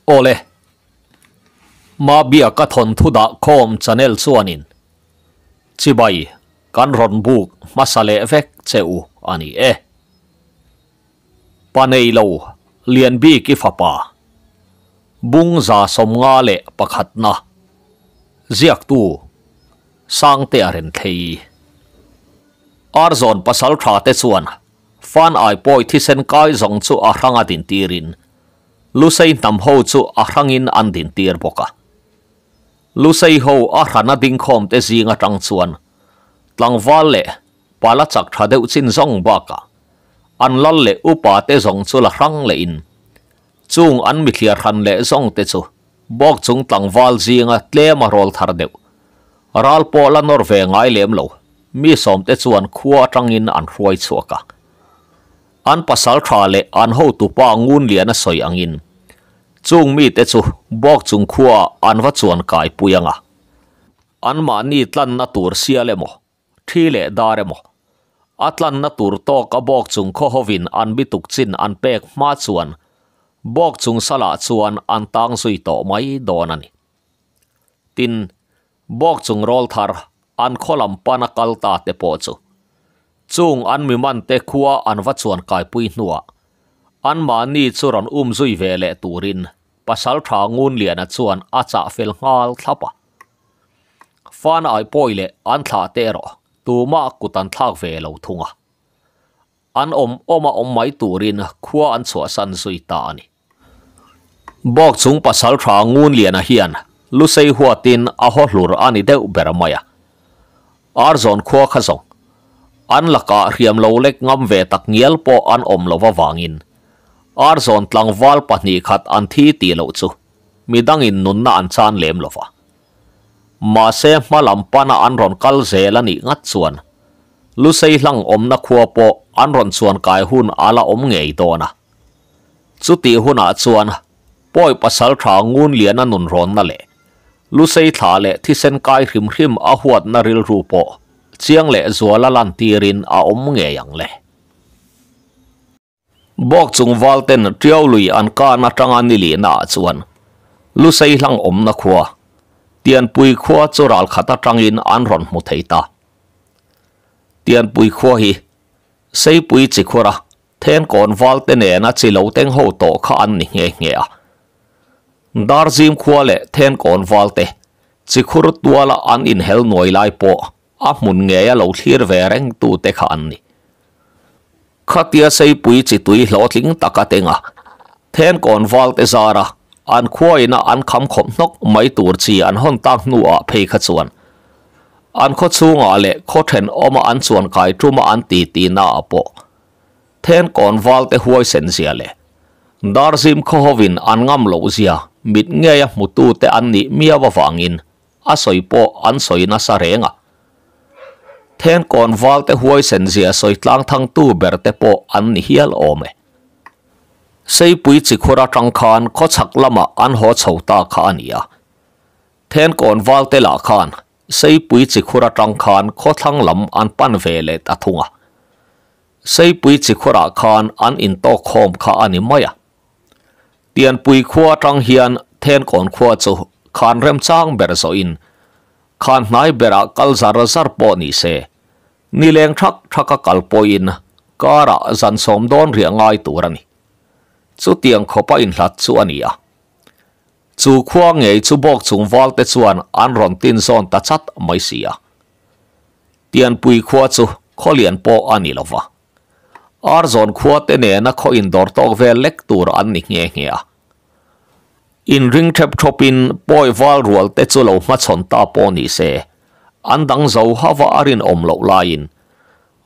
Awle. Mabiaka thawnthu dah khawm channel chuanin chibai kan rawn buk hmasa leh vek che u a ni e. Pa nei lo Lianbiki fapa Bung 151na ziaktu Sangtea Renthei. Arzawn pasal tha te chuan Fan ai pawi thisen kai zawng chu a hranga din tirin Lusei hnam ho chu a hrangin an din tir bawk a. Lusei ho a hrana ding khawm te zing atang chuan tlangval leh pala chak tha deuh chin zawng bakah an lal leh upa te zawng chu la hrang leh in chung an mithliar hran leh zawng te chu bawk chung tlangval zinga tlem a rawl thar deuh ral pawh la nawr ve ngai lem lo mi sawm te chuan khua atangin an hruai chhuak a. An pasal tha leh an hotupa ngun lian a sawi angin chung mite chu bawk chung khua an va chuan kai pui anga. An mahni tlanna tur sial emaw, thi leh dar emaw, a tlanna tur tawk a bawk chung khaw hovin an bituk chin an pek hma chuan bawk chung salah chuan an tang zui tawh mai dawn a ni. Tin, bawk chung rawl thar an khaw lam pana kal ta te pawh chu chung an mi man te khua an va chuan kai pui hnuah an mahni chu rawn um zui ve leh turin pasal tha ngun liana chuan a chah fel nghal thlap a. Fan ai pawi leh an thlah te erawh tumah kut an thlak ve lo thung a. An awm awma awm mai turin khua an chhuahsan zui ta a ni. Bawk chung pasal tha ngun liana hian Lusei huatin a haw hlur a ni deuh ber mai a. Arzawn khua kha zawng an lakah hriam lo lek ngam ve tak ngial pawh an awm lo avangin Arzawn tlangval pahnih khat an thi tih loh chu midangin nunna an chan lem lo va. Mahse hma lam pana an rawn kal zel a nih ngat chuan Lusei hlang awmna khua pawh an rawn chuan kai hun a la awm ngei dawn a. Chutih hunah chuan pawi pasal tha ngun liana nun rawnna leh Lusei thla leh thisen kai hrim hrim a huatna rilru pawh chiang leh zuala lan tirin a awm ngei ang le. Bawk chung val ten tiau lui an kan atanga ni li na ah chuan Lusei hlang awmna khua Tianpui khua chu ral khat atangin an rawn hmu thei ta. Tianpui khua hi Seipui chi khura Thenkawn val te nena chi lo teng ho tawh kha an ni nghe nghe a. Darzim khua leh Thenkawn val te chi khur tuala an inhel nuai lai pawh a hmun ngei a lo thlir ve reng tu te kha an ni. Khatia Seipui chi tui hlawhtling taka tenga Thenkawn val te zara an khua ina an kham khawp hnawk mai tur chi an hawn tak hnuah phei kha chuan an khaw chhungah leh khaw then awma an chuan kai tuma an ti ti na ah pawh Thenkawn val te huai sen zia leh Darzim khaw hovin an ngam loh zia mit ngei a hmutu te an nih miau avangin a sawi pawh an sawi nasa reng a. Thenkawn val te huai sen zia sawi tlang thang tu ber te pawh an ni hial awm e. Seipui chi khur atang khan khaw chhak lamah an haw chho ta kha a ni a. Thenkawn val te lah khan Seipui chi khur atang khan khaw thlang lam an pan ve leh ta thung a. Seipui chi khurah khan an intawk khawm kha a ni mai a. Tianpui khua atang hian Thenkawn khua chu khan remchang ber zawhin khan hnai berah kal zar zar pawh ni se, nileng thak thaka kal pawhin karah zan sawm dawn riah ngai tur a ni. Chutiang khawpa inhlat chu a ni a. Chu khua ngei chu bawk chung val te chuan an rawn tin zawn ta chat mai si a. Tianpui khua chu khaw lian pawh a ni lo va. Arzawn khua te nena khaw indawr tawk vel lek tur an ni nghe nghe a. Inring thep thawpin pawi val rual te chu lo hmachhawn ta pawh ni se, an dang zo hava a rinawm loh laiin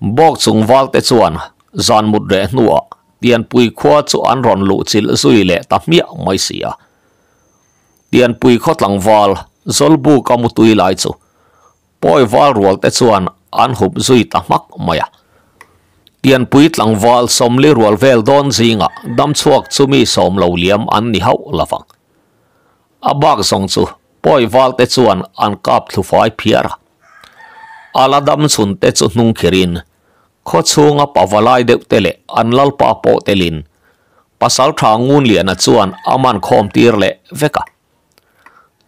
bawk chung val te chuan zan mut reh hnuah Tianpui khua chu an rawn luh chilh zui leh ta hmiah mai si a. Tianpui khaw tlangval Zawlbuka mutui lai chu pawi val rual te chuan an hup zui ta hmak mai a. Tianpui tlangval sawmli rual vel dawn zingah damchhuak chu mi sawm lo liam an ni hauh lovang. A bak zawng chu pawi val te chuan an kap thlufai phiar a. A la dam chhun te chu hnung khirin khaw chhunga pavalai deuh te leh an lalpa pawh telin Pasalṭha Ngunliana chuan a man khawm tir leh vek a.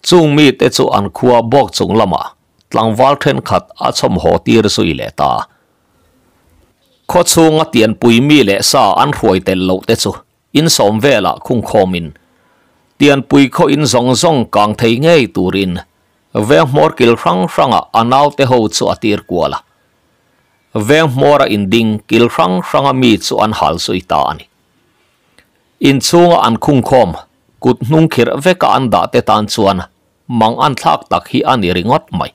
Chung mite chu an khua bawk chung lamah tlangval thenkhat a chhawm haw tir zui leh ta. Khaw chhunga tianpui mi leh sa an hruai tel loh te chu insawm velah khung khawmin tianpui khaw in zawng zawng kang thei ngei turin veng hmawr kil hrang hrangah a naute ho chu a tir kual a. Veng hmawra inding kil hrang hranga mi chu an hal zui ta a ni. Inchhunga an khungkhawm, kut hnung khirh veka an dah te tan chuan mang an thlak tak hi a ni ringawt mai.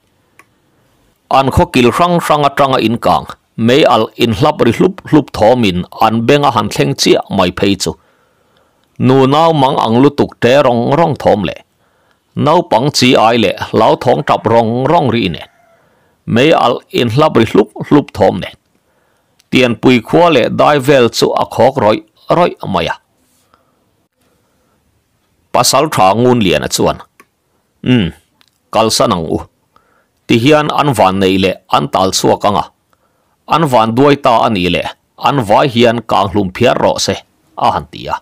An khaw kil hrang hrang atanga inkang, mei alh inhlap ri hlup hlup thawmin an beng a han thleng chiah mai phei chu. Nunau mang ang lutuk ṭe rawng rawng thawm leh Naupang chi ai leh hlauthawng tap rawng rawng ri nen, mei alh inhlap ri hlup hlup thawm nen, Tianpui khua leh dai vel chu a khawk rawih rawih mai a. Pasal tha Ngunliana chuan, Umm, kalsan ang u. Tihian an van neih leh an tal chhuak ang a, an van duai ta a nih leh an vai hian kang hlum phiar rawh se, a han ti a.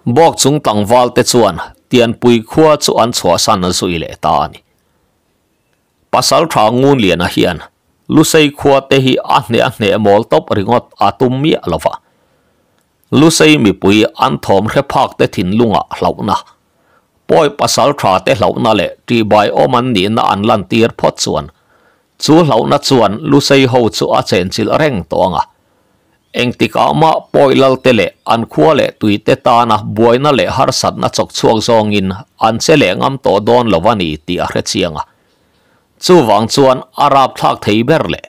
Bawk chung tlangval te chuan Tianpui khua chu an chhuahsan zui leh ta a ni. Pasal tha Ngunliana hian Lusei khua te hi a hneh a hneh mawl tawp ringawt a tum miah lo va. Lusei mipui an thawm hre phak te thinlungah hlauhna, pawi pasal tha te hlauhna leh ṭihbai awm an nihna an lantir phawt chuan chu hlauhna chuan Lusei ho chu a chenchilh reng tawh ang a. Engtikah mah pawi lalte leh an khua leh tuite tana buaina leh harsatna chawk chhuak zawngin an che leh ngam tawh dawn lo a ni tih a hre chiang a. Chuvang chuan a rapthlak thei ber leh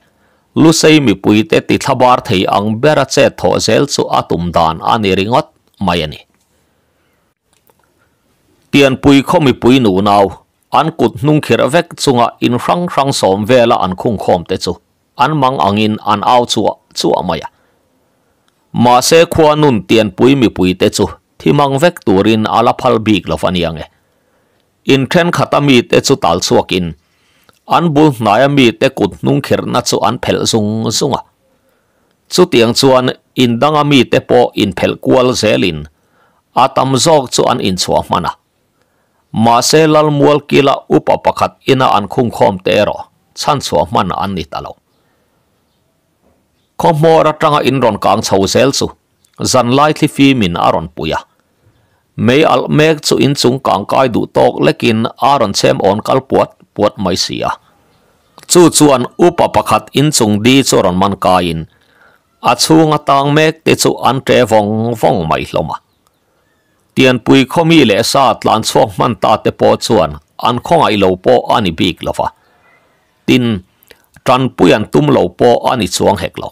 Lusei mipuite tithlabar thei ang bera chet thawh zel chu a tum dan a ni ringawt mai a ni. Tianpui khaw mipui nunau an kut hnung khirh vek chunga in hrang hrang sawm vela an khungkhawm te chu An mang angin an au chuah chuah mai a. Mahse khua nun tianpui mipuite chu thi mang vek turin a la phal bik lo a nia nge. In thenkhat a mite chu tal chhuakin an bul hnaia mite kut hnung khirhna chu an phelh zung zung a. Chutiang chuan in danga mite pawh inphelh kual zelin a tam zawk chu an inchhuah hman a. Mahse Lalmual kila upa pakhat ina an khungkhawm te erawh chhanchhuah hman an ni ta lo. Khaw hmawr atanga in rawn kang chho zel chu zanlai thlifimin a rawn pui a. Mei alh mek chu inchung kang kai duh tawk lekin a rawn chhem awn kal puat puat mai si a. Chu chuan upa pakhat inchung di chu rawn man kaiin a chhunga tang mek te chu an ṭe vawng vawng mai hlawm a. Tianpui khawmi leh sa tlan chhuak hman ta te pawh chuan an khawngaih lo pawh a ni bik lo va, tin, tanpui an tum lo pawh a ni chuang hek lo.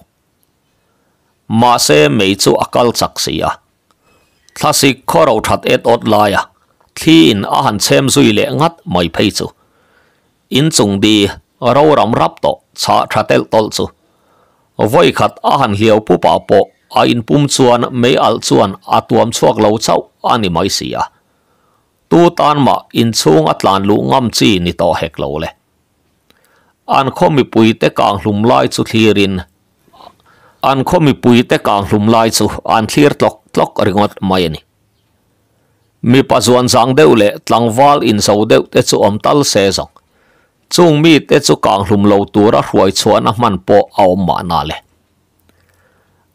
Mahse mei chu a kal chak si a, thlasik khaw ro that et awt laia thliin a han chhem zui leh ngat mai phei chu inchung di roram rap tawh chhah tha telh tawlh chu Vawi khat a han hliau pup ah pawh a inpum chuan mei alh chuan a tuam chhuak lo chauh a ni mai si a. Tu tan mah inchhung a tlan luh ngam chi ni tawh hek lo le. An khaw mipui te kang hlum lai chu thlir in an khaw mipui te kang hlum lai chu an thlir tlawk tlawk ringawt mai a ni. Mipa zuan zang deuh leh tlangval inzo deuh te chu awm tal se zawng. Chung mite chu kang hlum lo tura hruai chhuahna hman pawh a awm mahna le.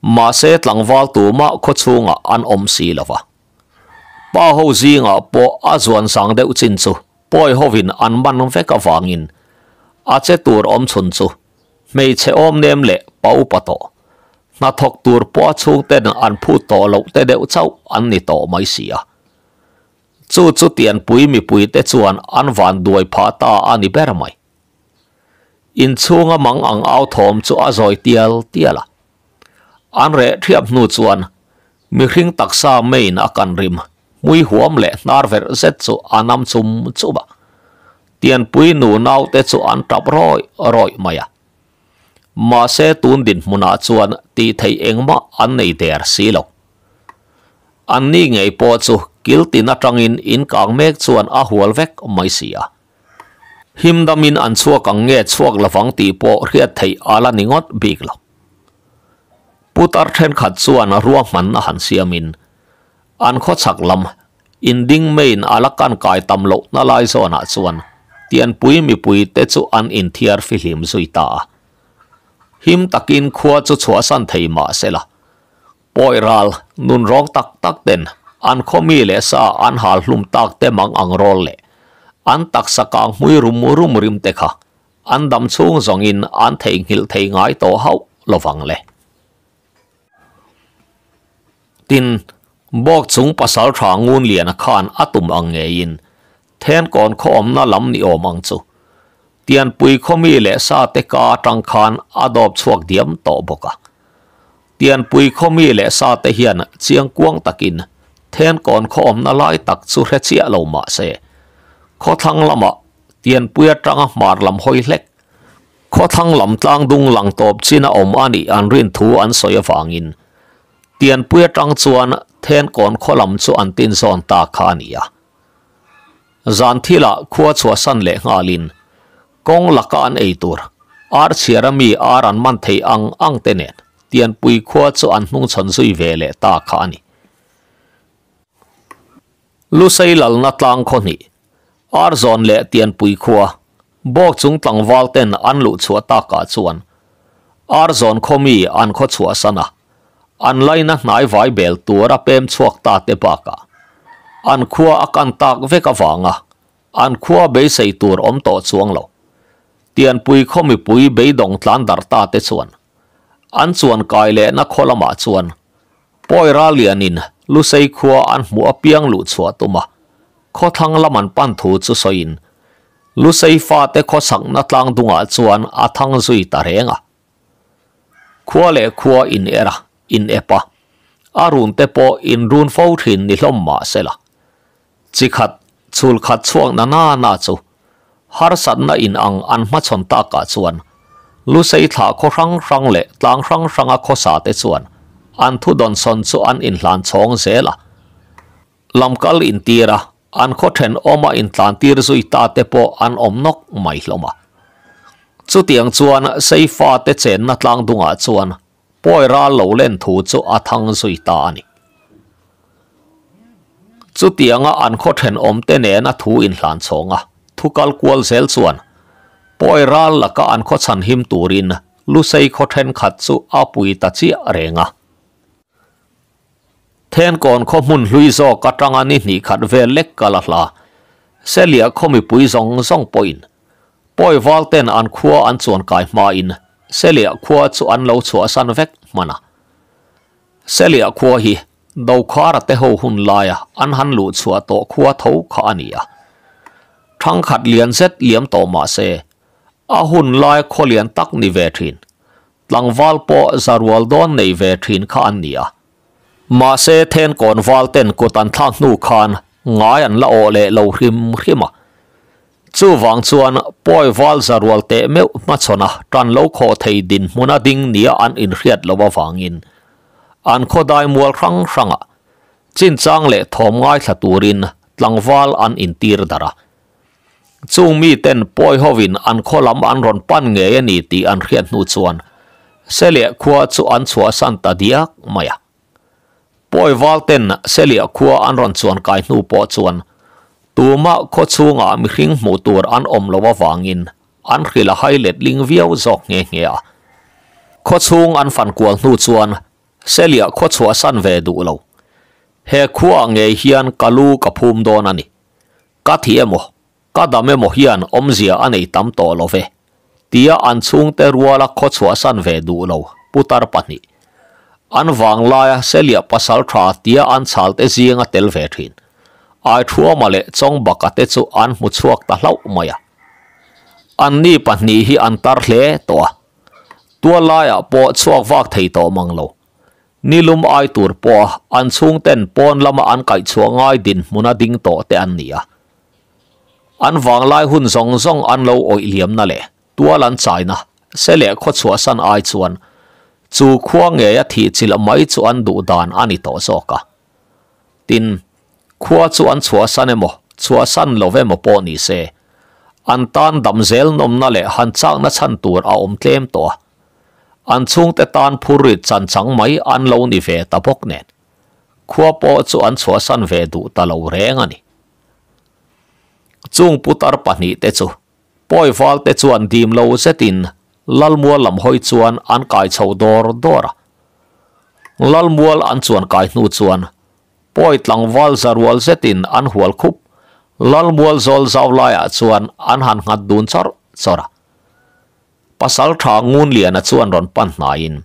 Mahse tlangval tumah khaw chhungah an awm si lo va. Pa ho zingah pawh a zuan zang deuh chin chu pawi hovin an man vek avangin a che tur awm chhun chu hmeichhe awm nem leh pa upa tawh, hnathawk tur pawh a chhungten an phut tawh loh te deuh chauh an ni tawh mai si a. Chu chu tianpui mipuite chuan an van duai phah ta a ni ber mai. Inchhunga mang ang au thawm chu a zawi tial tial a. An reh thiap hnu chuan mihring taksa main a kan rim hmui huam leh hnar verh zet chu a nam chum chum a. Tianpui nu naute chu an tap rawih rawih mai a. Mahse tun dinhmunah chuan tih theih engmah an nei der si lo. An ni ngei pawh chu kil tin atangin in kang mek chuan a hual vek mai si a. Him damin an chhuak ang nge chhuak lovang tih pawh hriat theih a la ni ngawt bik lo. Putar thenkhat chuan ruahmanna han siamin An khaw chhak lam in ding meiin a la kan kai tam lohna lai zawnah chuan Tianpui mipuite chu an inthiar fihlim zui ta a. Him takin khua chu chhuahsan thei mah se la, pawi ral nun rawng tak tak ten an khaw mi leh sa an hal hlum tak te mang ang rawl leh an taksa kang hmui rum rum rim te kha an dam chhung zawngin an theihnghilh thei ngai tawh hauh lovang le. Tin, Bawk chung pasal tha ngun liana khan a tum ang ngeiin Thenkawn khaw awmna lam ni awm ang chu Tianpui khaw mi leh sa te ka atang khan a dawp chhuak diam tawh bawk a. Tianpui khaw mi leh sa te hian chiang kuang takin Thenkawn khaw awmna lai tak chu hre chiah lo mah se khawthlang lamah Tianpui atanga hmar lam hawi hlek Khawthlang lam tlang dung lang tawp chin a awm a nih an rin thu an sawi avangin Tianpui atang chuan Thenkawn khaw lam chu an tin zawn ta kha a ni a. Zan thilah khua chhuahsan leh nghalin kawng laka an ei tur ar chhiara mi ar an man thei ang ang te nen Tianpui khua chu an hnungchhawn zui ve leh ta kha a ni. Lusei lalna tlang khaw hnih, Arzawn leh Tianpui khua, Bawk chung tlangval ten an luh chhuah takah chuan Arzawn khaw mi an khaw chhuahsan a, an laina hnai vai bel tur a pem chhuak ta te bakah an khua a kan tak vek avanga an khua beisei tur awm tawh chuang lo. Tianpui khaw mipui beidawng tlan darh ta te chuan an chuan kai lehna khaw lamah chuan Pawi ral lianin Lusei khua an hmuh apiang luh chhuah tum a, khawthlang lam an pan thu chu sawiin Lusei fate khawchhakna tlang dungah chuan a thang zui ta reng a. Khua leh khua in er a, in ep a, a run te pawh in run fo thin ni hlawm mah sela. Chi khat, chhul khat chhuak na na na chu harsatna in ang an hmachhawn takah chuan Lusei thlah khaw hrang hrang leh tlang hrang hranga khawsa te chuan an thu dawnsawn chu an inhlan chhawng zel a. Lamkal intir a, an khaw thenawma intlantir zui ta te pawh an awm nawk mai hlawm a. Chutiang chuan Seifa te chenna tlang dungah chuan Pawi ral lo len thu chu a thang zui ta a ni. Chutianga an khaw thenawmte nena thu inhlan chhawnga thu kal kual zel chuan pawi ral laka an khaw chhan him turin Lusei khaw thenkhat chu a pui ta chiah reng a. Thenkawn khaw hmun hlui zawk atanga ni hnih khat vel lek kal a hla. Selia khaw mipui zawng zawng pawhin Pawi val ten an khua an chuan kai hmain Selia khua chu an lo chhuahsan vek hman a. Selia khua hi Dokhara te ho hun laia an han luh chhuah tawh khua tho kha a ni a. Thangkhat lian zet liam tawh mah se, a hun lai khaw lian tak ni ve thin, tlangval pawh zarual dawn nei ve thin kha an ni a. Mahse Thenkawn val ten kut an thlak hnu khan ngai an la awh leh lo hrim hrim a. Chuvang chuan pawi val zarual teh meuh hmachhawn a tan lo khawh thei dinhmun a ding nia an inhriat loh avangin an khawdai mual hrang hrangah chinchang leh thawm ngaithla turin tlangval an intir darh a. Chung miten pawi hovin an khaw lam an rawn pan ngei a ni tih an hriat hnu chuan Seliah khua chu an chhuahsan ta diak mai a. Pawi valten Seliah khua an rawn chuan kai hnu pawh chuan tumah khaw chhungah mihring hmuh tur an awm loh avangin an hrilh a hai letling viau zawk nghe nghe a. Khaw chhung an fan kual hnu chuan Seliah khaw chhuahsan ve duh lo. He khuaah ngei hian ka lu ka phum dawn a ni. Ka thi emaw, ka dam emaw hian awmzia a nei tam tawh lo ve, tia an chhungte ruala khaw chhuahsan ve duh lo putar pahnih. An vanglaia Seliah pasal tha tia an chhalte zinga tel ve thin. Aithuama leh Chawngbaka te chu an hmu chhuak ta hlauh mai a. Anni pahnih hi an tar hle tawh a, tual laiah pawh chhuak vak thei tawh mang lo. Nilum ai tur pawha an chhungten pawn lama an kaihchhuah ngai dinhmuna ding tawh te an ni a. An vanglai hun zawng zawng an lo awih liamna leh tual an chaina se leh khaw chhuahsan ai chuan chu khua ngeia thih chilh mai chu an duh dan a ni tawh zawk a. Tin, khua chu an chhuahsan emaw, chhuahsan lo emaw pawh ni se, an tan dam zel nawmna leh han chakna chhan tur a awm tlem tawh a. An chhungte tan phurrit chan chang mai an lo ni ve ta bawk nen. Khua pawh chu an chhuahsan ve duh ta lo reng a ni. Chung putar pahnihte chu pawi valte chuan dim lo zetin Lalmual lam hawi chuan an kai chho dawr dawr a. Lalmual an chuan kai hnu chuan pawi tlangval za rual zetin an hual khup Lalmual zawl zau laiah chuan an han nghat dun chawrh chawrh a. Pasaltha Ngunliana chuan rawn pan hnaiin,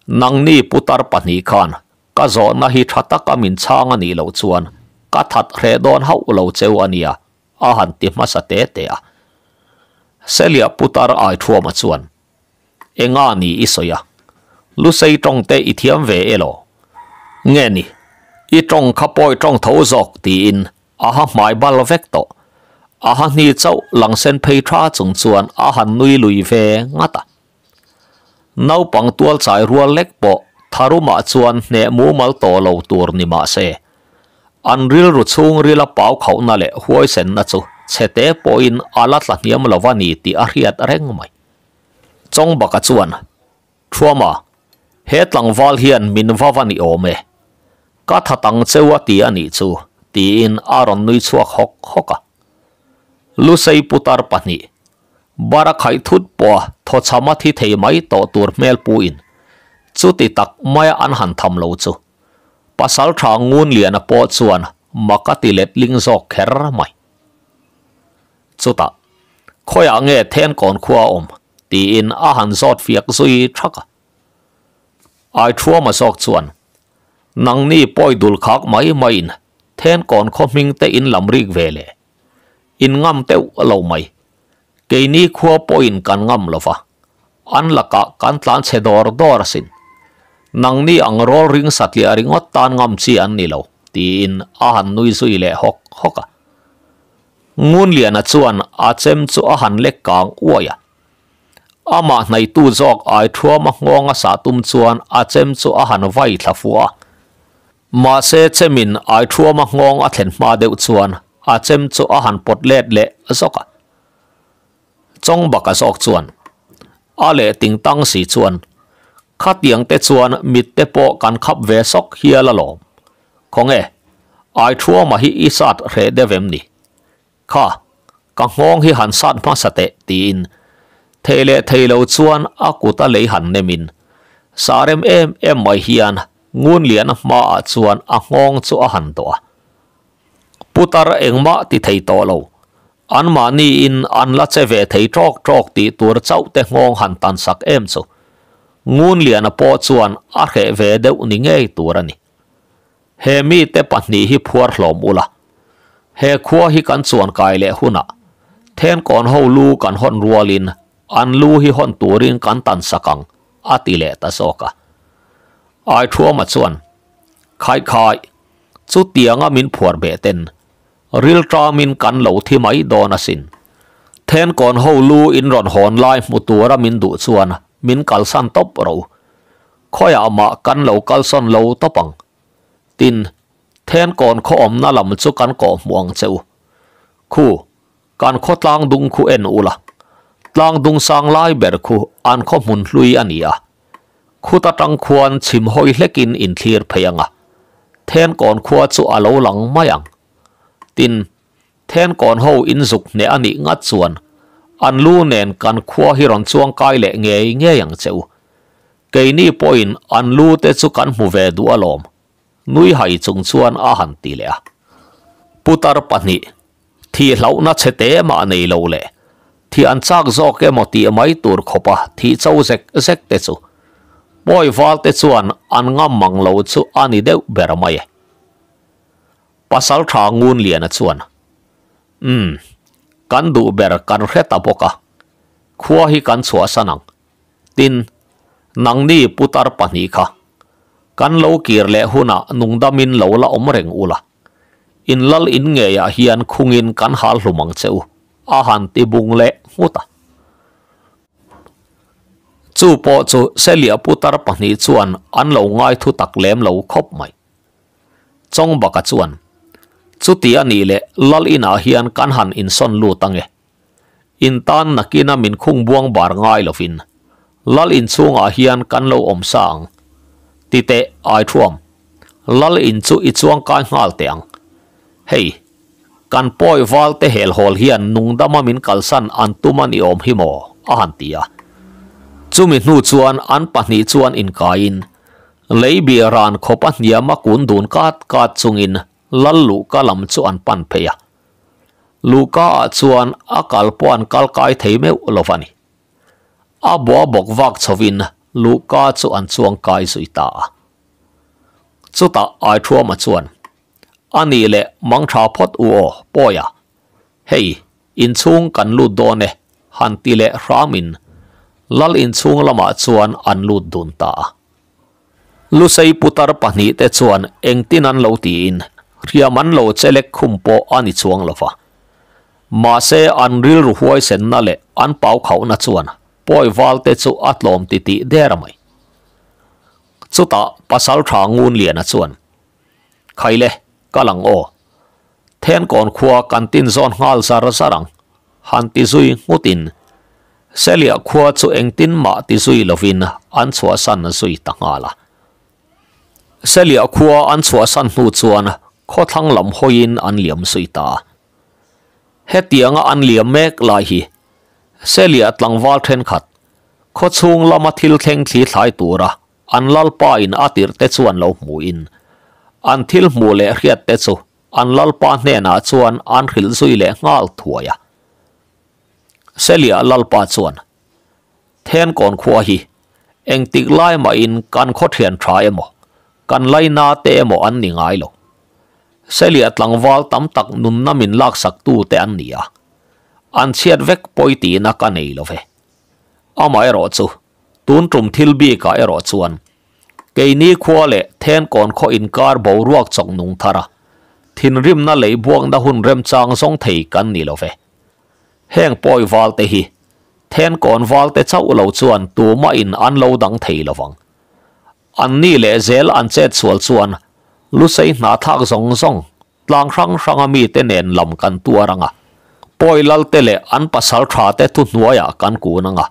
Nangni putar pahnih khan ka zawhna hi tha taka min chhang a nih loh chuan ka that hreh dawn hauh lo cheu a nia, a han ti hmasa te te a. Selia putar Aithuama chuan, Enga ni i sawi a? Lusei tawng te i thiam ve elaw? Nge ni, i tawng kha pawi tawng tho zawk tiin A ha hmai bal vek tawh. A ha hni chauh lang sen phei tha chung chuan a han nui lui ve ngat a. Naupang tual chai rual lek pawh tharumah chuan hneh mumal tawh lo tur ni mah se, an rilru chhungril a pau khauhna leh huaisenna chu chhete pawhin a la tla hniam lo a ni tih a hriat reng mai. Chawngbaka chuan Thuama, he tlangval hian min va va ni awm e. Ka tha tang cheu a ti a nih chu, tiin a rawn nui chhuak hawk hawk a. Lusei putar pahnih, bara khaih thut pawha thawchham a thi thei mai tawh tur hmel puin chuti tak maia an han tham lo chu Pasaltha Ngunliana pawh chuan mak a ti letling zawk kher mai. Chutah, Khawiah nge Thenkawn khua a awm? tiin a han zawt fiak zui thak a. Aithuama zawk chuan, Nangni pawi dul khak mai maiin Thenkawn khaw hming te in lam rik ve le. In ngam teuh lo mai. Keini khua pawhin kan ngam lo va, an lakah kan tlan chhe dawr dawr asin. Nangni ang rawl ring satliah ringawt tan ngam chi an ni lo, tiin a han nui zui leh hawk hawk a. Ngunliana chuan a chem chu a han lek kang uai a. Amah hnaitu zawk ai thuama nghawng a sah tum chuan a chem chu a han vai thla fuh a. Mahse chemin ai thuama nghawng a thlen hma deuh chuan a chem chu a han pawt let leh zawk a. Chawngbaka zawk chuan a leh ting tang si chuan khatiang te chuan mit te pawh kan khap ve sawk hial alawm. Khawnge, ai thuama hi i sat hreh deuh em ni? Kha, ka nghawng hi han sat hmasa teh tiin thei leh thei lo chuan a kut a lei han nem in sa rem em em mai hian Ngunliana hmaah chuan a nghawng chu a han dawh a. Putar engmah ti thei tawh lo, anmahniin an la che ve thei tawk tawk tih tur chauh te nghawng han tan sak em chu Ngunliana pawh chuan a hreh ve deuh ni ngei tur a ni. He mite pahnih hi phuar hlawm ula, he khua hi kan chuan kai leh hunah Thenkawn ho lu kan hawn rualin an lu hi hawn turin kan tan sak ang, a ti leh ta zawk a. Aithuama chuan, Khai khai, chutianga min phuar beh ten rilṭamin kan lo thi mai dawn asin. Thenkawn ho lu in rawn hawn lai hmu tura min duh chuan min kalsan tawp ro. Khawiah mah kan lo kalsawn lo tawp ang. Tin, Thenkawn khaw awmna lam chu kan kawh hmuh ang che u. Khu, kan khaw tlang dung khu en ula. Tlang dung sang lai ber khu an khaw hmun hlui a ni a. Khut atang khuan chhim hawi hlekin inthlir phei ang a. Thenkawn khua chu a lo lang mai ang. Tin, Thenkawn ho in zuk hneh a nih ngat chuan an lu nen kan khua hi rawn chuang kai leh ngei ngei ang che u. Keini pawhin an lu te chu kan hmu ve duh alawm, nui hai chung chuan a han ti leh a. Putar pahnih, thih hlauhna chhe te mah nei lo leh thih an chak zawk emaw tih mai tur khawpa thih cho zek zek te chu pawi val te chuan an ngam mang lo chu a ni deuh ber mai e. Pasaltha Ngunliana chuan, Umm, kan duh ber kan hre ta bawk a, khua hi kan chhuahsan ang. Tin, nangni putar pahnih kha, kan lo kir leh hunah nungdamin lo la awm reng ula, in lal in ngeiah hian khungin kan hal hlum ang che u, a han ti bung leh nghut a. Chu pawh chu Selia putar pahnih chuan an lo ngai thu tak lem lo khawp mai. Chawngbaka chuan, Chuti a nih leh lal inah hian kan han insawn lut ange. In tan nakina min khung buang bar ngai lovin lal inchhungah hian kan lo awm sa ang. Titeh Aithuam. Lal in chu i chuang kai nghal teh ang. Hei, kan pawi val te hel hawl hian nungdama min kalsan an tum a ni awm hi maw? a han ti a. Chumi hnu chuan an pahnih chuan inkaiin lei bih ran khawp a hniama kun dun kat kat chungin Lal luhka lam chu an pan phei a. Luhka ah chuan a kal pawh an kal kai thei meuh lo va ni. A bua bawk vak chhovin luhka chu an chuang kai zui ta a. Chutah Aithuama chuan, A nih leh mang tha phawt u aw, Pawia. Hei, inchhung kan lut dawn e, han ti leh hramin Lal inchhung lamah chuan an lut dun ta a. Lusei putar pahnihte chuan engtin an lo tiin hriam an lo chelek khum pawh a ni chuang lo va. Mahse an rilru huaisenna leh an pau khauhna chuan pawi valte chu a tlawm titih der mai. Chutah Pasaltha Ngunliana chuan, Khaile, kal ang aw. Thenkawn khua kan tin zawn nghal zar zar ang, han ti zui nghutin Selia khua chu engtin mah ti zui lovin an chhuahsan zui ta nghal a. Selia khua an chhuahsan hnu chuan khawthlang lam hawiin an liam zui ta a. Hetianga an liam mek lai hi Selia tlangval thenkhat khawchhung lama thil thleng thli thlai tura An lalpa in a tirh te chuan lo hmu in, an thil hmuh leh hriat te chu an lalpa hnenah chuan an hrilh zui leh nghal thuai a. Selia lalpa chuan, Thenkawn khua hi engtik lai mahin kan khaw thian tha emaw, kan laina te emaw an ni ngai lo. Selia tlangval tam tak nunna min laksak tu te an ni a, an chhiat vek pawi tihna ka nei lo ve. Amaherawhchu, Tun tum thil bikah erawh chuan keini khua leh Thenkawn khaw inkar boruak chawk nung thar a, thinrimna lei buakna hun remchang zawng thei kan ni lo ve. Heng pawi valte hi Thenkawn valte chauh lo chuan tumah in an lo dang thei lo vang. An ni leh zel an chet sual chuan Lusei hnahthlak zawng zawng Tlang hrang hranga mite nen lam kan tuar ang a, pawi lalte leh an pasal thate thuhnuaiah kan kun ang a,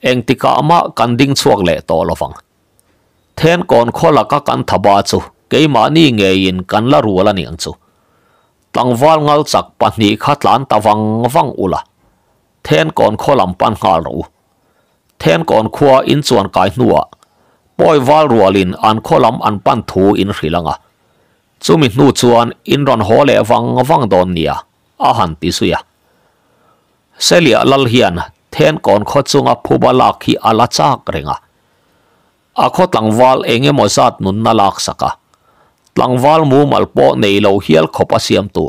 engtikah mah kan ding chhuak leh tawh lo vang. Thenkawn khaw laka kan thaba chu keimahni ngeiin kan la rual a niang chu. Tlangval ngal chak pahnih kha tlan ta vang vang ula, Thenkawn khaw lam pan nghal rawh u. Thenkawn khua in chuan kai hnuah pawi val rualin an khaw lam an pan thu in hrilh ang a, Chumi hnu chuan in rawn haw leh vang vang dawn nia, a han ti zui a. Selia lal hian Thenkawn khaw chunga phuba lak hi a la chak reng a. A khaw tlangval eng emaw zat nunna lak sak a, tlangval mumal pawh nei lo hial khawp a siamtu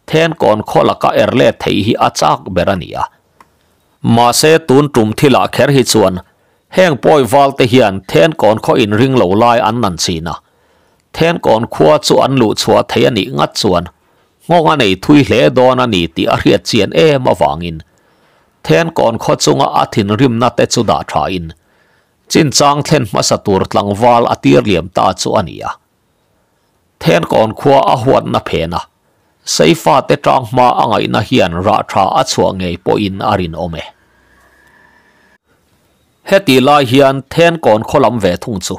Thenkawn khaw laka er let theih hi a chak ber a ni a. Mahse tun tum thilah kher hi chuan heng pawi val te hian Thenkawn khaw inring lo lai an nan chin a. Thenkawn khua chu an luh chhuah thei a nih ngat chuan nghawng a nei thui hle dawn a ni tih a hriat chian em avangin Thenkawn khaw chunga a thinrimna te chu dah thain chinchang thlen hmasa tur tlangval a tir liam ta chu a ni a. Thenkawn khua a huatna phen a, Seifate tang hma a ngaihna hian rah tha a chhuah ngei pawhin a rinawm e. Heti lai hian Thenkawn khaw lam ve thung chu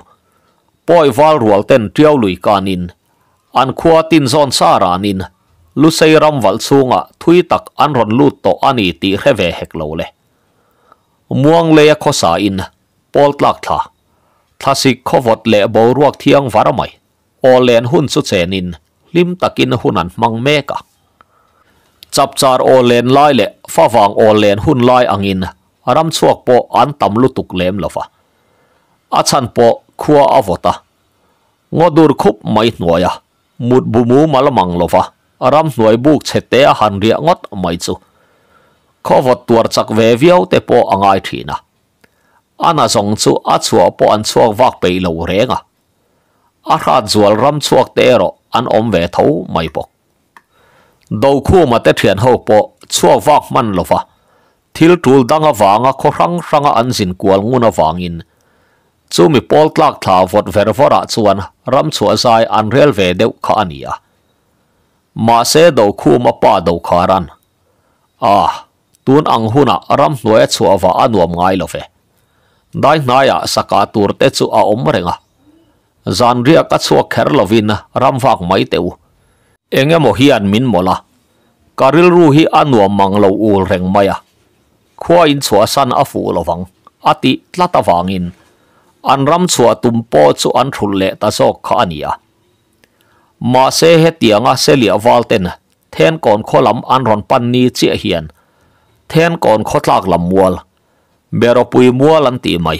pawi val rual ten Tiau lui kanin an khua tin zawn sa ranin Lusei ram valh chhungah thui tak an rawn lut tawh a ni tih hre ve hek lo le. Muangleia khawsa in Pawl tlak thla, thlasik khawvawt leh boruak thiang var mai, aw len hun chu chenin hlim takin hun an hmang mek a. Chapchar aw len lai leh favang aw len hun lai angin ram chhuak pawh an tam lutuk lem lo va. A chhan pawh khua a vawt a, ngaw dur khup mai hnuai a, mut bu mumal mang lo va, ramhnuai buk chhe te a han riah ngawt mai chu khawvawt tuar chak ve viau te pawh a ngai thin a. A na zawng chu a chhuah pawh an chhuak vak peih lo reng a, a hrat zual ram chhuak te erawh an awm ve tho mai bawk. Dokhuma te thian ho pawh chhuak vak hman lova thil tul dang avanga khaw hrang hranga an zin kual ngun avangin chumi pawl tlak thla vawt ver vawrah chuan ram chhuah zai an rel ve deuh kha a ni a. Mahse Dokhuma pa Dokharan, Ah! Tun ang hunah ramhnuai a chhuah vah a nuam ngai lo ve. Dai hnaiah saka tur te chu a awm reng a. Zan riak a chhuak kher lovin ram vak mai teh u. Eng emaw hian min mawlh a, ka rilru hi a nuam mang lo ul reng mai a, khua in chhuahsan a fuh lovang a tih tlat avangin an ram chhuah tum pawh chu an thulh leh ta zawk kha a ni a. Mahse hetianga Seliah val ten Thenkawn khaw lam an rawn pan ni chiah hian Thenkawn khaw tlak lam mual, Berawpui mual an tih mai,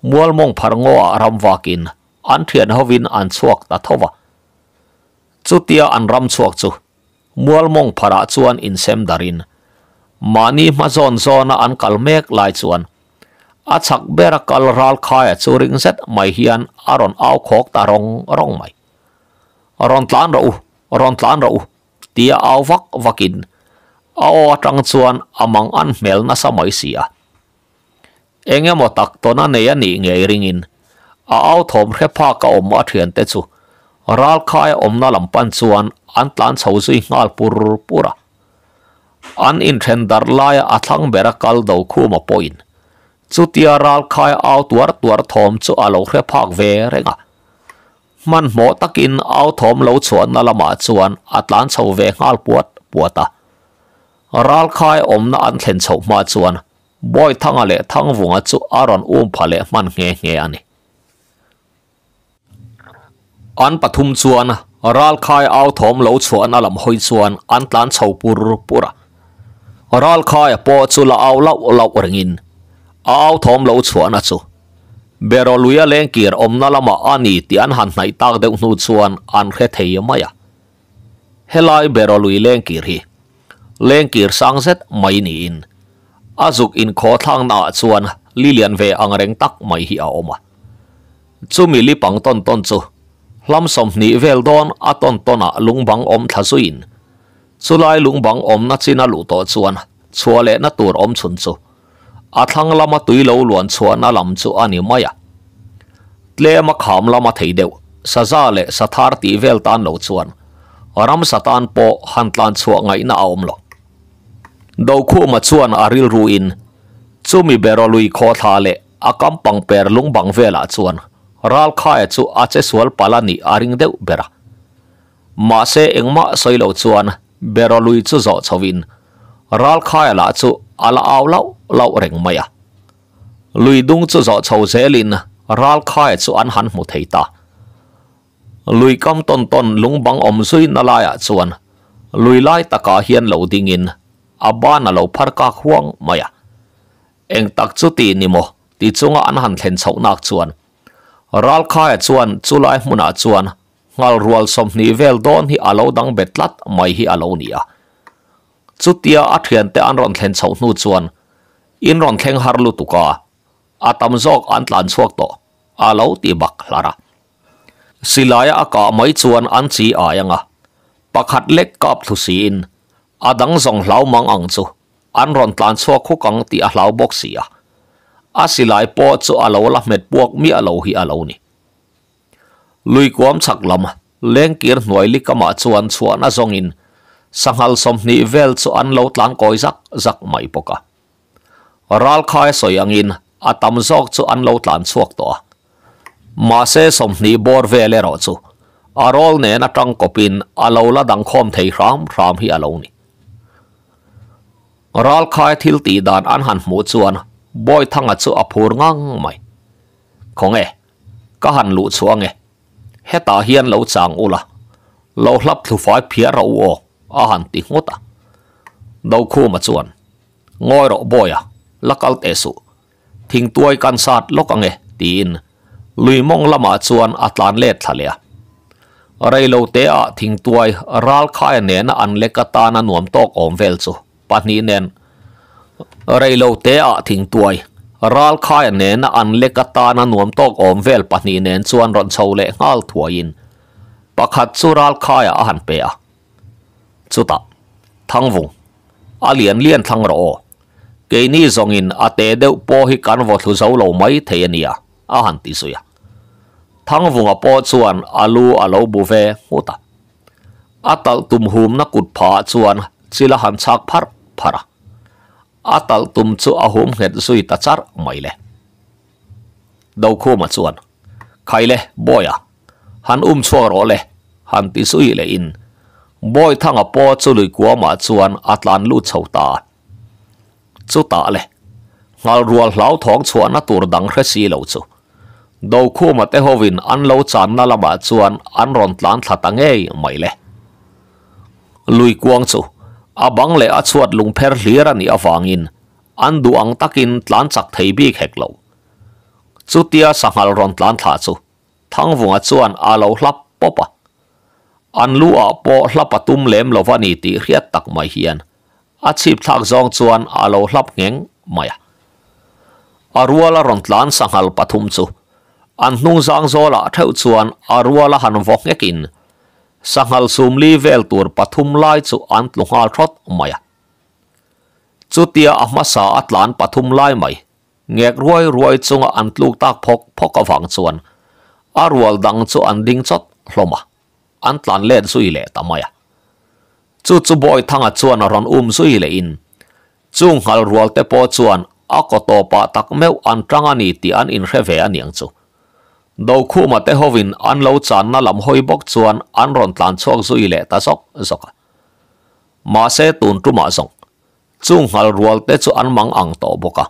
mual mawng phar ngaw ah ram vakin an thian hovin an chhuak ta tho va. Chutia an ram chhuak chu mual mawng pharah chuan insem darin mahni hma zawn zawna an kal mek lai chuan a chak bera kal ral khaia chu ring zet mai hian a rawn au khawk ta rawng rawng mai. Rawn tlan rawh u, rawn tlan rawh u tia au vak vakin a aw atang chuan a mang an hmel nasa mai si a. Eng emaw tak tawn a nei a nih ngei ringin a au thawm hre phak a awm a thiante chu ralkhai a awmna lam pan chuan an tlan chho zui nghal pur pur a. An inthen darh laia a thlang bera kal do khuma pawhin chutia ralkhai au tuar tuar thawm chu a lo hre phak ve reng a. Hmanhmawh takin au thawm lo chhuahna lamah chuan a tlan chho ve nghal puat puat a. Ralkhai awmna an thlen chhoh hma chuan Bawithanga leh Thangvunga chu a rawn um pha leh hman nghe nghe a ni. An pathum chuan Ralkhai au thawm lo chhuahna lam hawi chuan an tlan chho pur pur a. Ralkhaia pawh chu la au lauh lauh rengin a au thawm lo chhuahna chu Beraw luia lengkir awmna lamah a ni tih an han hnaih tak deuh hnu chuan an hre thei mai a. Helai Beraw lui lengkir hi lengkir sang zet mai niin a zuk inkhaw thlakna ah chuan li lian ve ang reng tak mai hi a awm a. Chumi li pang tawn tawn chu hlam 20 vel dawn a tawn tawn ah lungbang awm thla zuiin chulai lungbang awmna chin a luh tawh chuan chhuah lehna tur awm chhun chu a thlang lama tui lo luan chhuahna lam chu a ni mai a. Tlem a kham lama thei deuh, saza leh sathar tih vel tan lo chuan ramsa tan pawh han tlan chhuah ngaihna a awm lo. Dokhuma chuan a rilruin chumi beraw lui khawthla leh a kam pangper lungbang velah chuan Ralkhaia chu a che sual palh a nih a ring deuh ber a. Mahse engmah sawi lo chuan beraw lui chu zawh chhoin Ralkhaia lah chu a la au lauh lauh reng mai a. Lui dung chu zawh chho zelin Ralkhaia chu an han hmu thei ta. Lui kam tawn tawn lungbang awm zui na laiah chuan lui lai takah hian lo dingin a ban a lo phar kak huang mai a. Eng tak chu ti ni maw ti chunga an han thlen chhoh nak chuan Ralkhaia chuan chulai hmunah chuan Nghal rual 20 vel dawn hi a lo dang bet tlat mai hi a lo ni a. Chutia a thiante an rawn thlen chhoh hnu chuan in rawn thleng har lutuk a, a tam zawk an tlan chhuak tawh a lo ti bak hlar a. Silaia a kah mai chuan an chi ai ang a, pakhat lek kap thlu siin a dang zawng hlau mang ang chu an rawn tlan chhuak khuk ang tih a hlau bawk si a. A silai pawh chu a lo la hmet puak miah lo hi a lo ni. Lui kuam chhak lam lengkir hnuai likamah chuan chhuahna zawngin sanghal 20 vel chu an lo tlan kawi zak zak mai bawk a. Ralkhai sawi angin a tam zawk chu an lo tlan chhuak tawh a. Mahse 20 bawr vel erawh chu a rawl nen atang kawpin a lo la dang khawm thei hram hram hi a lo ni. Ralkhai thil tih dan an han hmuh chuan Bawithanga chu a phur ngang mai. Khawnge ka han luh chhuah ange. Hetah hian lo chang ula, lo hlap thlufai phiar rawh u aw, a han ti nghut a. Dokhuma chuan, Ngawi rawh Bawia, la kal teh suh. Thingtuai kan sat lawk ange, tiin lui mawng lamah chuan a tlan let thla leh a. Reilo te ah thingtuai ralkhaia nena an lek atana nuam tawk awm vel chu pahnih nen reilo te ah thingtuai ralkhaia nena an lek atana nuam tawk awm vel pahnih nen chuan rawn chho leh nghal thuaiin pakhat chu ralkhaia a han pe a. Chutah Thangvung a lian lian thlang rawh aw. Keini zawngin a te deuh pawh hi kan vaw thlu zo lo mai thei a nia a han ti zui a. Thangvunga pawh chuan a lu a lo bu ve nghut a. A talh tum humna kut phah chuan chil a han chhak pharh pharh a. A talh tum chu a hum nghet zui ta char mai le. Dokhuma chuan, Khaile, Bawia. Han um chhuak rawh le, han ti zui leh in Bawithanga pawh chu lui kuamah chuan a tlan lut chho ta. Chutah le, nghal rual hlauthawng chhuahna tur dang hre si lo chu Dokhuma te hovin an lo channa lamah chuan an rawn tlan thla ta ngei mai le. Lui kuang chu a bang leh a chhuat lungpher hlir a nih avangin an duh ang takin tlan chak thei bik hek lo. Chutia sanghal rawn tlan thla chu Thangvunga chuan a lo hlap pawp a. An lu ah pawh hlap a tum lem lo a ni tih hriat tak mai hian a chhip thlak zawng chuan a lo hlap ngheng mai a. A ruala rawn tlan sanghal pathum chu an hnung zang zawlah theuh chuan a ruala han vaw nghekin sanghal sumli vel tur pathum lai chu an tlu nghal thawt mai a. Chutia a hmasa a tlan pathum lai mai Ngek ruai ruai chunga an tluk tak phawk phawk avang chuan a rual dang chu an ding chawt hlawm a, an tlan let zui leh ta mai a. Chu chu Bawithanga chuan a rawn um zui lehin chung nghal rual te pawh chuan a kaw tawpah tak meuh an tang a ni tih an inhre ve a niang chu. Dokhuma te hovin an lo channa lam hawi bawk chuan an rawn tlan chhuak zui leh ta zawk zawk a. Mahse tun tumah zawng Chung nghal rual te chu an mang ang tawh bawk a,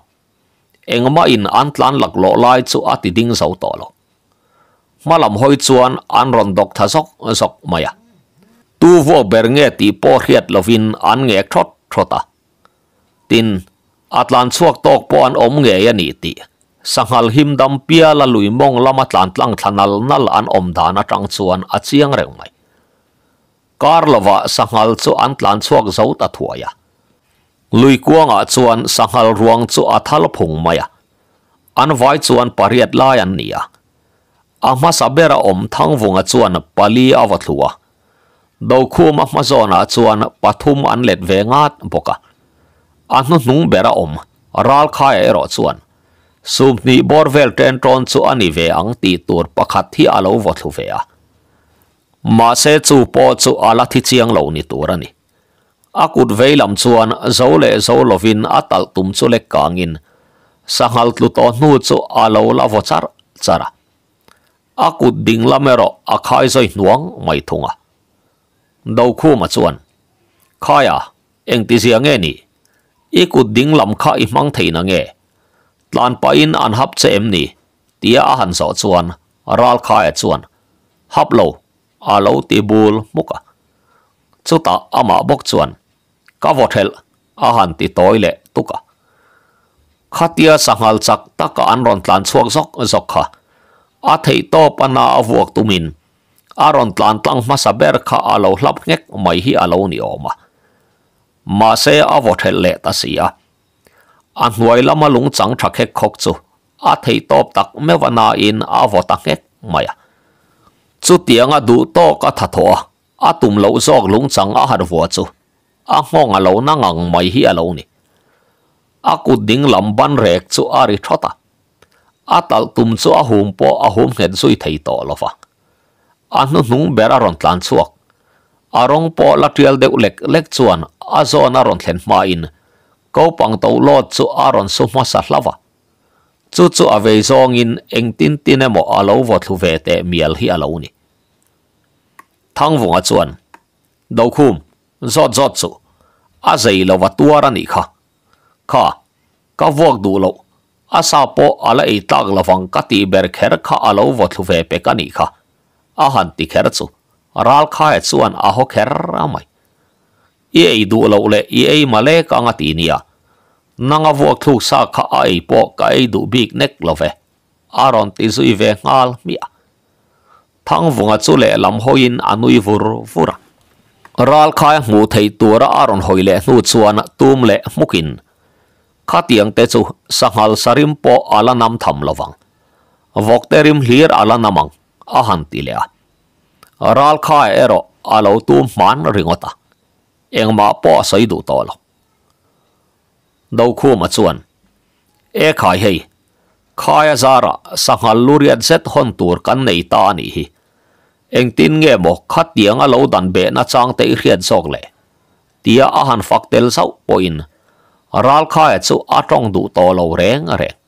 engmah in an tlan laklawh lai chu a ti ding zo tawh lo. Hma lam hawi chuan an rawn dawk tha zawk zawk mai a, tu vuak ber nge tih pawh hriat lovin an ngek thawt thawt a. Tin, a tlan chhuak tawk pawh an awm ngei a ni tih sanghal him dam piala lui mawng lama tlan tlang thla nal nal an awm dan atang chuan a chiang reng mai. Kar lovah sanghal chu an tlan chhuak zo ta thuai a. Lui kuangah chuan sanghal ruang chu a thal phung mai a. An vai chuan pariat lai an ni a. A hmasa bera awm Thangvunga chuan pali a va thlu a. Dokhuma hma zawnah chuan pathum an let ve ngat bawk a. A hnuhnung bera awm Ralkhaia erawh chuan sumhnih bawr vel ṭen ṭawn chu a ni ve ang tih tur pakhat hi a lo vaw thlu ve a. Mahse chu pawh chu a la thi chiang lo ni tur a ni. A kut vei lam chuan zo leh zo lovin a talh tum chu lek kangin sanghal tlu tawh hnu chu a lo la vaw char char a. A kut ding lam erawh a khai zawi hnuang mai thung a. Dokhuma chuan, Khaia, engtizia nge ni? I kut ding lam kha i hmang thei na nge? Tlan pahin an hap che em ni? Tia a han zawh chuan Ralkhaia chuan, Hap lo, a lo ti bul hmuk a. Chutah amah bawk chuan, Ka vaw thelh, a han ti tawi leh tuk a. Khatia sanghal chak taka an rawn tlan chhuak zawk zawk kha, a theih tawp a na a vuak tumin a rawn tlan tlang hmasa ber kha a lo hlap nghek mai hi a lo ni awm a. Mahse a vaw thelh leh ta si a. A hnuai lama lungchang tha khek khawk chu a theih tawp tak meuh a nain a vaw ta nghek mai a. Chutianga duh tawk a tha thawh a, a tum loh zawk lungchang a han vua chu a nghawng a lo na ngang mai hi a lo ni. A kut ding lam ban rek chu a ri thawt a, a talh tum chu a hum pawh a hum nghet zui thei tawh lo va. A hnuhnung ber a rawn tlan chhuak. A rawng pawh la tial deuh lek lek chuan a zawn a rawn thlen hmain kopang to lawt chu a rawn su hmasa hlauh a. Chu chu a vei zawngin engtin tin emaw a lo vaw thlu ve teh mial hi a lo ni. Thangvunga chuan, Dokhum, zawt zawt chu a zei lo va tuar a nih kha. Kha, ka vuak duh loh, a sa pawh a la ei tlak lovang ka tih ber kher kha a lo vaw thlu ve pek a nih kha, a han ti kher chu Ralkhaia chuan a haw kher a mai. I ei duh loh leh i ei malek ang a ti nia, nanga vuak thluk sa kha a ei pawh ka ei duh bik nek lo ve, a rawn ti zui ve nghal hmiah. Thangvunga chu lehlam hawiin a nui vur vur a. Ralkhaia hmuh theih tura a rawn hawi leh hnu chuan tum leh hmukin, Khatiang te chu sanghal sarim pawh a la nam tham lovang, vawkte rim hlir a la nam ang, a han ti leh a. Ralkhaia erawh a lo tum hman ringawt a, engmah pawh a sawi duh tawh lo. Dokhuma chuan, E khai hei, khaia zarah sanghal lu riat zet hawn tur kan nei ta a nih hi. Engtin nge maw khatiang a lo dan behna chang te i hriat zawk le? Tia a han fak tel zauh pawhin Ralkhaia chu a tawng duh tawh lo reng reng.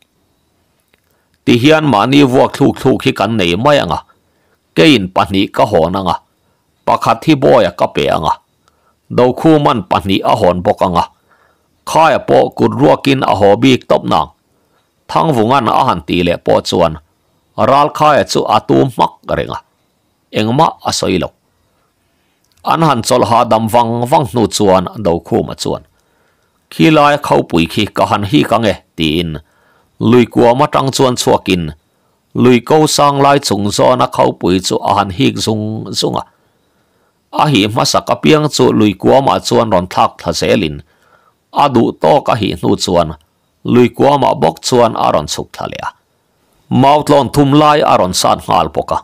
Tihian mahni vuak thluk thluk hi kan nei mai ang a. Keiin pahnih ka hawn anga, pakhat hi Bawia ka pe anga, Dokhuman pahnih a hawn bawk anga, Khaia pawh kut ruakin a haw bik tawp nang. Thangvungan a han tih leh pawh chuan Ralkhaia chu a tum hmak reng a, engmah a sawi lo. An han chawlh hahdam vang vang hnu chuan Dokhuma chuan, Khi laia khopui khi ka han hik ang e, tiin lui kuam atang chuan chhuakin lui ko sang lai chung zawna khopui chu a han hik zung zung a. A hih hmasak apiang chu lui kuamah chuan rawn thlak thla zelin a duh tawk a hih hnu chuan lui kuamah bawk chuan a rawn chhuk thla leh a. Mautlawn thum lai a rawn sat nghal bawk a.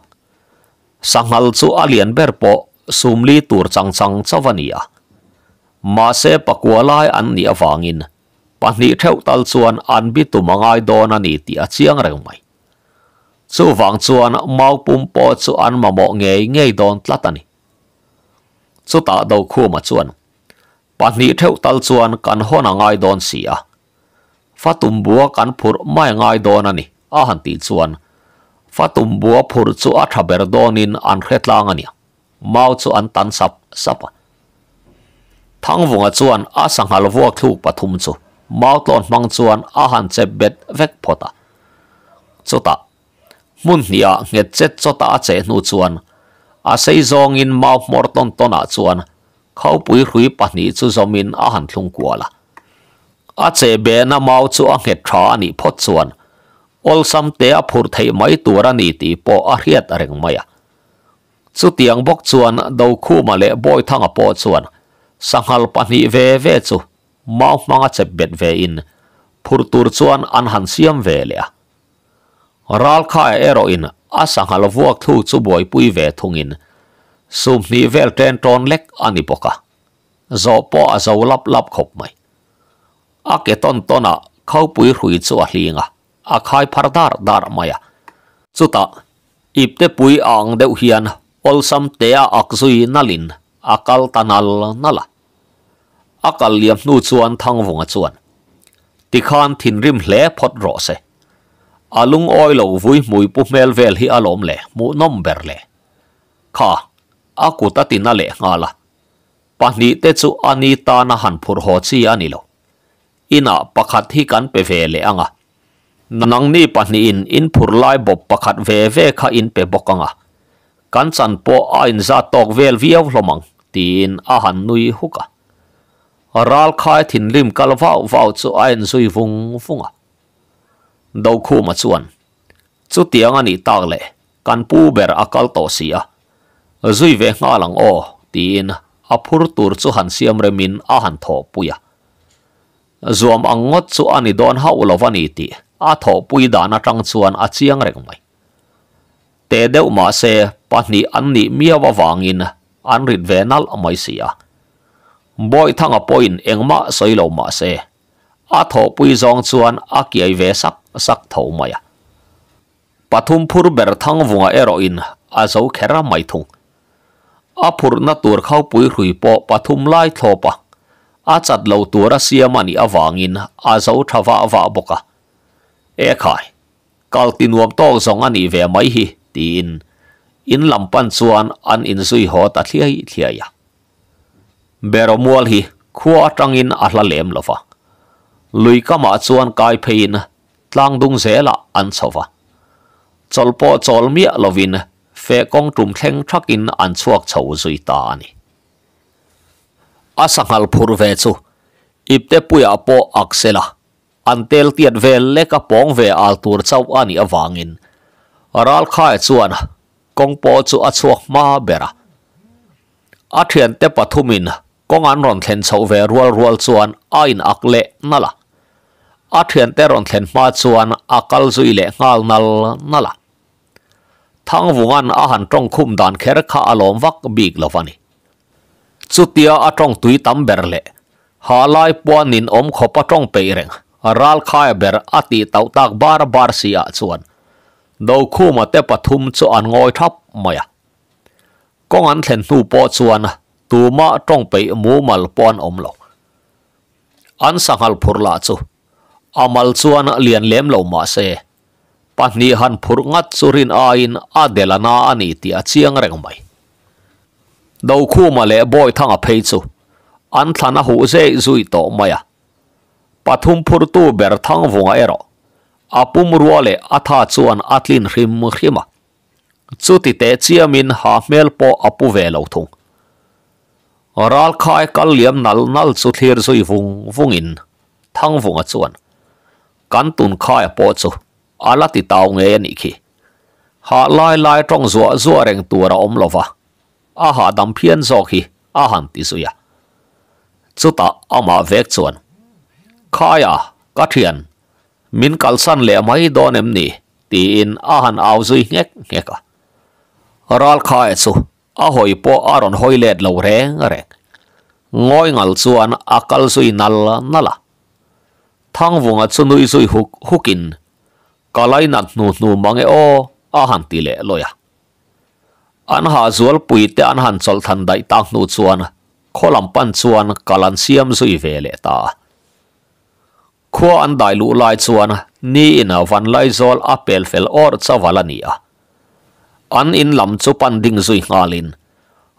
Sanghal chu a lian ber pawh sumli tur chang chang chauh a ni a. Mahse pakua lai an nih avangin pahnih theuh tal chuan an bitum a ngai dawn a ni tih a chiang reng mai. Chuvang chuan mau pum pawh chu an mamawh ngei ngei dawn tlat a ni. Chutah Dokhuma chuan pahnih theuh tal chuan kan hawn a ngai dawn si a, Fatum bua kan phurh mai a ngai dawn a ni a han tih chuan Fatum bua phurh chu a tha ber dawnin an hre tlang a nia. Mau chu an tan sap sap a. Thangvunga chuan a sanghal vuak thluk pathum chu mau tlawn hmang chuan a han chep bet vek phawt a. Chutah, hmun hnihah nghet chet chawta a cheh hnu chuan a sei zawngin mau hmawr tawn tawnah chuan khopui hrui pahnih chu zawmin a han thlung kual a. A cheh behna mau chu a nghet tha a nih phawt chuan awlsam te a phurh theih mai tur a ni tih pawh a hriat reng mai a. Chutiang bawk chuan Dokhuma leh Bawithanga pawh chuan sanghal pahnih ve ve chu mau hmanga chep bet ve in phurh tur chuan an han siam ve leh a. Ralkhaia erawhin a sanghal vuak thluk chu buaipui ve thungin sumhnih vel ṭen ṭawn lek a ni bawk a, zawh pawh a zo lap lap khawp mai. A ke tawn tawnah khopui hrui chu a hling a, a khai phar dar dar mai a. Chutah Ipte pui a ang deuh hian awlsam te a ak zui nalin a kal ta nal nal a. A kal liam hnu chuan Thangvunga chuan, Tikhan thinrim hle phawt rawh se. A lungawi lo vui hmui pu hmel vel hi a lawm le, hmuhnawm ber le. Kha, a kut a ti na leh nghal a. Pahnih te chu a ni tana han phurh haw chi a ni lo. Inah pakhat hi kan pe ve leh ang a. Nangni pahnihin in phur lai bawp pakhat ve ve kha in pe bawk ang a. Kan chan pawh a inzat tawk vel viau hlawm ang, tiin a han nui huk a. Ralkhai thinrim kal vau vau chu a enzui vung vung a. Dokhuma chuan, Chutiang a nih tak leh kan pu ber a kal tawh si a, zui ve nghal ang aw, tiin a phur tur chu han siam remin a han thawhpui a. Zuam ang ngawt chu a ni dawn hauh lo a ni tih a thawhpui dan atang chuan a chiang reng mai. Teh deuh mah se pahnih an nih miau avangin an rit ve nalh mai si a. Bawihthanga pawhin engmah sawi lo mah se a thawhpui zawng chuan a kiai ve sak sak tho mai a. Pathum phur ber Thangvunga erawhin a zo kher mai thung. A phurhna tur khopui hrui pawh pathum lai thlawp a, a chat lo tura siam a nih avangin a zo tha vah vah bawk a. E khai, kal ti nuam tawk zawng a nih ve mai hi, tiin in lam pan chuan an inzui haw ta thliai thliai a. Beramual hi khua atangin a hla lem lo va, lui kamah chuan kai pheiin tlang dung zelah an chho va. Chawlh pawh chawl miah lovin feh kawng tum thleng thakin an chhuak chho zui ta a ni. A sanghal phur ve chu ipte puiah pawh ak sela an tel tiat vel lek a pawng ve al tur chauh a nih avangin Ralkhaia chuan kawng pawh chu a chhuak hma ber a. A thiante pathumin kawng an rawn thlen chhoh ve rual rual chuan a in ak leh nal a. A thiante rawn thlen hma chuan a kal zui leh nghal nal nal a. Thangvungan a han tawng khum dan kher kha a lawm vak bik lo a ni. Chutia a tawng tui tam ber leh ha lai puanin awm khawp a tawng peih reng ralkhaia ber a tih tauh tak bar bar si ah chuan Dokhuma te pathum chu an ngawi thap mai a. Kawng an thlen hnu pawh chuan tumah tawng peih mumal pawh an awm lo. An sanghal phurh lah chu a mal chuan lian lem lo mah se, Pahnih han phurh ngat chu rin aiin a del a na a ni tih a chiang reng mai. Dokhuma leh Bawithanga phei chu an thlan a huh zeh zui tawh mai a. Pathum phurtu ber Thangvunga erawh a pumrua leh a tha chuan a tlin hrim hrim a. Chuti teh chiamin ha hmel pawh a pu ve lo thung. Ralkhai kal liam nal nal chu thlir zui vung vungin Thangvunga chuan kan tunkhai pawh chu a la ti tau ngei a nih khi. Hah lai lai tawng zuah zuah reng tur a awm lova, a hahdam phian zawk hi a han ti zui a. Chutah amah vek chuan, Khaia, ka thian, min kalsan leh mai dawn em ni? tiin a han au zui nghek nghek a. Ralkhaia chu a hawi pawh a rawn hawi let lo reng reng. Ngawi ngal chuan a kal zui nal nal a. Thangvunga chu nui zui huk hukin, Ka lainat hnu hnu mang e aw, a han ti leh lawi a. An hahzualpui te an han chawlh than daih tak hnu chuan khaw lam pan chuan kal an siam zui ve leh ta a. Khua an dai luh lai chuan ni in Vanlaizawl a pel fel awrh chaval a ni a. An in lam chu pan ding zui nghalin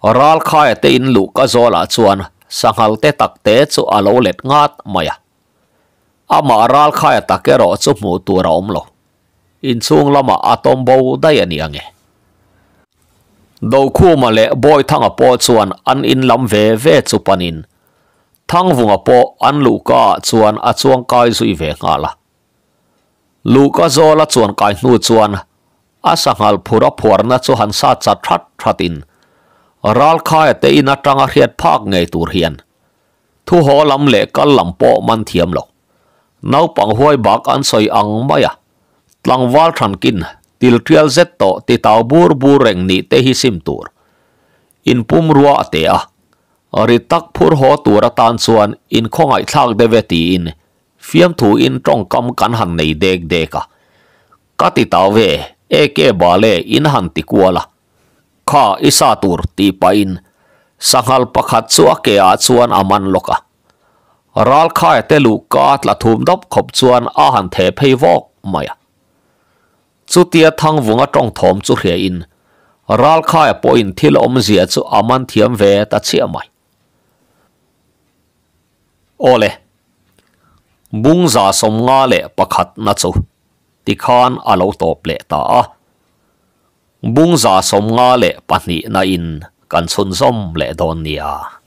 Ralkhaia te in luh ka zawlah chuan sanghal te tak te chu a lo let ngat mai a. Amah Ralkhaia tak erawh chu hmuh tur a awm lo. Inchhung lamah a tawm bo daih a ni ang e. Dokhuma leh Bawithanga pawh chuan an in lam ve ve chu panin Thangvunga pawh an luhka ah chuan a chuangkai zui ve nghal a. Luhka zawl a chuankai hnu chuan a sanghal phur a phuarna chu han sat chat that that in Ralkhaia te in atanga hriat phak ngei tur hian thu haw lam leh kal lam pawh man thiam lo. Naupang huai bak an sawi ang mai a, tlangval thankin til tial zet tawh ti tau bur bur reng nih te hi sim tur. In pumrua a te a, Ri tak phur haw tur atan chuan inkhawngaihthlak deuh e tiin fiamthu in tawngkam kan han nei dek dek a. Ka ti tau ve, eke bale in han ti kual a. Kha i sa tur tih pahin sanghal pakhat chu a ke ah chuan a man lawk a. Ralkhaia te luhka a tla thum dawp khawp chuan a han theh phei vawk mai a. Chutia Thangvunga tawng thawm chu hria in Ralkhaia pawhin thil awmzia chu a man thiam ve ta chiah mai. Awle, Bungza 51 na chu tikhan a lo tawp leh ta a. Bungza 52 na in kan chhunzawm leh dawn nia.